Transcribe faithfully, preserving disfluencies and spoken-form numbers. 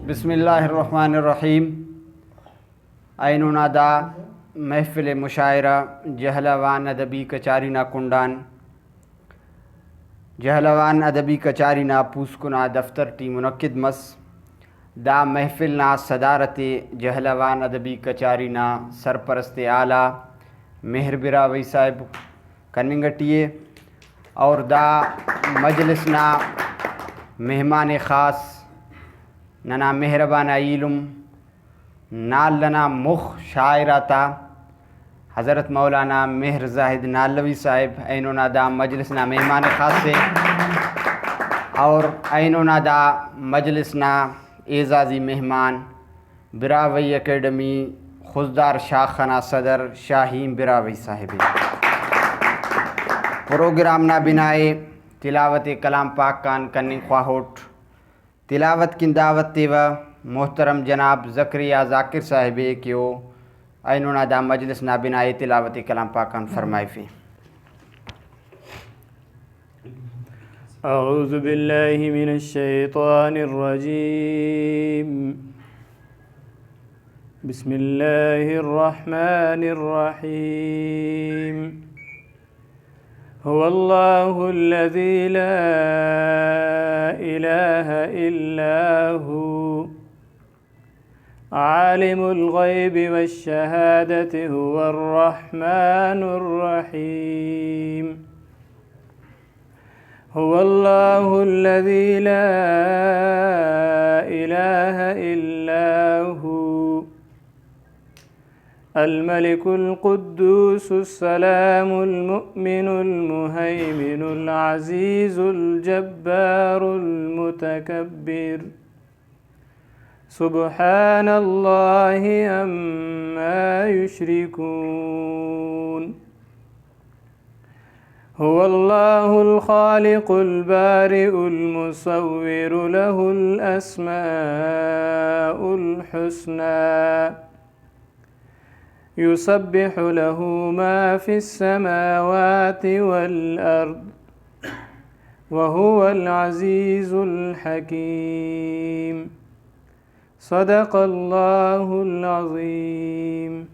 بسم اللہ الرحمن الرحیم۔ اینو نا دا محفل مشاعرہ جہلاوان ادبی کچاری نا کنڈان، جہلاوان ادبی کچاری نا پوسکن آ دفتر ٹی منعقد مس۔ دا محفل نا صدارت ءِ جہلاوان ادبی کچاری نا سرپرست اعلیٰ مہر براہوئی صاحب کننگ ٹی ءِ، اور دا مجلس نا مہمان خاص ننا مہربان ایلم نال ئنا مخ شاعر آتا حضرت مولانا مہر زاہد نالوی صاحب اینو نا دا مجلس نا مہمان خاص ءِ، اور اینو نا دا مجلس نا اعزازی مہمان براہوئی اکیڈمی خضدار شاخ ئنا صدر شاہین براہوئی صاحب ءِ۔ پروگرام نا بنائے تلاوت کلام پاک آن کننگ خواہوٹ۔ تلاوت کن دعوت تیوہ محترم جناب زکریا ذاکر صاحب ءِ کہ او اینو نا دا مجلس نا بنائے تلاوت کلام پاک آن فرمائفے۔ أعوذ بالله من الشيطان الرجيم. بسم الله الرحمن الرحيم. هو الله الذي لا إله إلا هو، عالم الغيب والشهادة، هو الرحمن الرحيم. هو الله الذي لا إله إلا هو، الملك القدوس السلام المؤمن المهيمن العزيز الجبار المتكبر. سبحان الله عما يشركون. هو الله الخالق البارئ المصور، له الأسماء الحسنى. يسبح له ما في السماوات والأرض، وهو العزيز الحكيم. صدق الله العظيم.